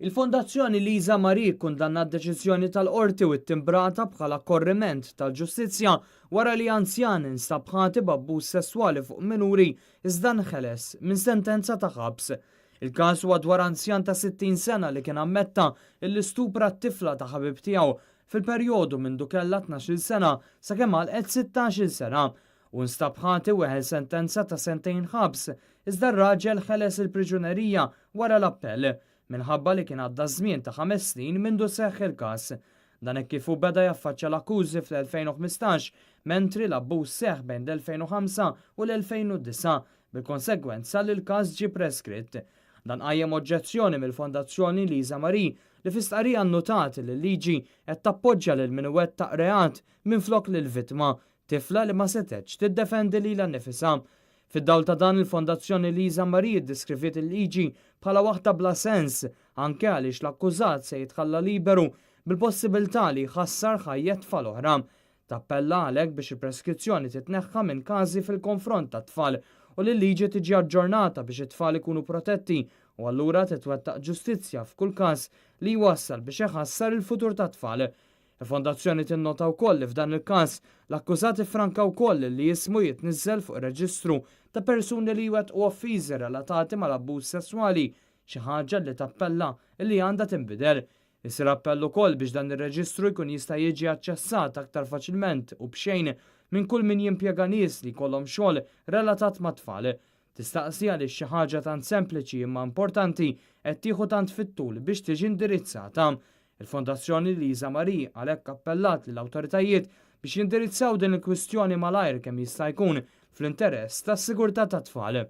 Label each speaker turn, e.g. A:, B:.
A: Il-Fondazzjoni Lisa Marie kkundannat deċiżjoni tal-Qorti u ttimbrata bħala korriment tal-ġustizzja wara li anzjan instab ħati b'abbuż sesswali fuq minuri iżda nħeles minn sentenza ta' ħabs. Il-każ huwa dwar anzjan ta' 60 sena li kien ammetta illi stupra t-tifla ta' ħabib tiegħu fil-perjodu mindu kellha 12-il sena sakemm għalqet 16-il sena. Hu nstab ħati weħel sentenza ta' sentejn ħabs, iżda r-raġel ħeles il-priġunerija wara l-appell, minħabba li kien għadda żmien ta' ħames snin mindu seħħ il-każ. Dan hekk kif hu beda jaffaċċja l-akkużi fl-2015, mentri l-abbuż seħħ bejn l-2005 u l-2009, bil-konsegwenza li l-każ ġie preskritt. Dan qajjem oġġezzjoni mill-Fondazzjoni Lisa Marie li fi stqarrija nnutat li l-liġi qed tappoġġja lil min iwettaq reat minflok lill-vittma, tifla li ma setgħetx tiddefendi lilha nnifisha. Fid-dawl ta' dan, il-Fondazzjoni Lisa Marie ddeskriviet il-liġi bħala waħda bla sens, anke għaliex l-akkużat se jitħalla liberu bil-possibilità li jħassar ħajjet tfal oħra. Tappella għalhekk biex il-preskrizzjoni titneħħa minn każi fil-konfront tat-tfal u li l-liġi tiġi aġġornata biex it-tfal ikunu protetti u allura titwettaq ġustizzja f'kull każ li jwassal biex iħassar il-futur tat-tfal. Il-Fondazzjoni tinnota wkoll li f'dan il-każ, l-akkużat iffranka wkoll li ismu jitniżżel fuq ir-reġistru ta' persuni li jwettqu offiżi relatati mal-abbuż sesswali, xi ħaġa li tappella li għandha tinbidel. Isir appell ukoll biex dan ir-reġistru jkun jista' jiġi aċċessat aktar faċilment u b'xejn minn kull min jimpjega nies li jkollhom xogħol relatat mat-tfal. Tistaqsi għaliex xi ħaġa tant sempliċi imma importanti qed tieħu tant fit-tul biex tiġi indirizzata. Il-Fondazzjoni Lisa Marie għalhekk appellat lill-awtoritajiet biex jindirizzaw din il-kwistjoni malajr kemm jista' jkun fl-interess tas-sigurtà tat-tfal.